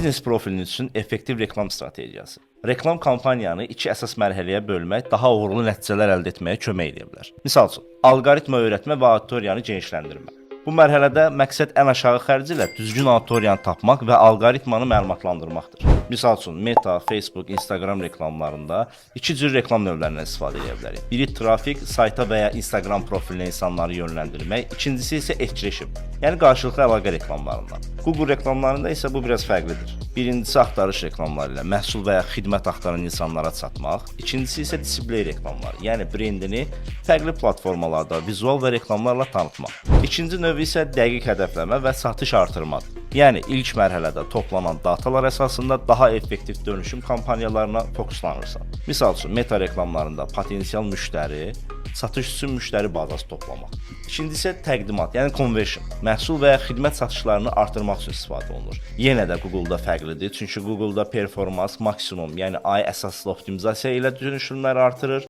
Biznes profiliniz üçün effektiv reklam strategiyası. Reklam kampaniyanı iki əsas mərhələyə bölmək daha uğurlu nəticələr əldə etməyə kömək edə bilər. Misal üçün, alqoritma öyrətmə və auditoriyanı genişləndirmə. Bu mərhələdə məqsəd ən aşağı xərc ilə düzgün auditoriyanı tapmaq və alqoritmanı məlumatlandırmaqdır. Misal üçün, Meta, Facebook, Instagram reklamlarında iki cür reklam növlərindən istifadə edə bilərik. Biri trafik, sayta və ya Instagram profilinə insanları yönləndirmək, ikincisi isə etkiləşim, yəni qarşılıqlı əlaqə reklamlarından. Google reklamlarında isə bu biraz fərqlidir. Birincisi axtarış reklamları ilə məhsul və ya xidmət axtaran insanlara çatmaq, ikincisi isə display reklamları, yəni brendini fərqli platformalarda vizual və reklamlarla tanıtmaq. İkinci növ isə dəqiq hədəfləmə və satış artırmadır. Yəni ilk mərhələdə toplanan datalar əsasında daha effektiv dönüşüm kampaniyalarına fokuslanırsan. Misal üçün, Meta reklamlarında potensial müştəri, satış üçün müştəri bazası toplamaq. İkincisi isə təqdimat, yəni conversion. Məhsul və ya xidmət satışlarını artırmaq üçün istifadə olunur. Yenə də Google-da fərqlidir. Çünki Google-da performans maksimum, yəni AI əsaslı optimizasiya ilə dönüşümləri artırır.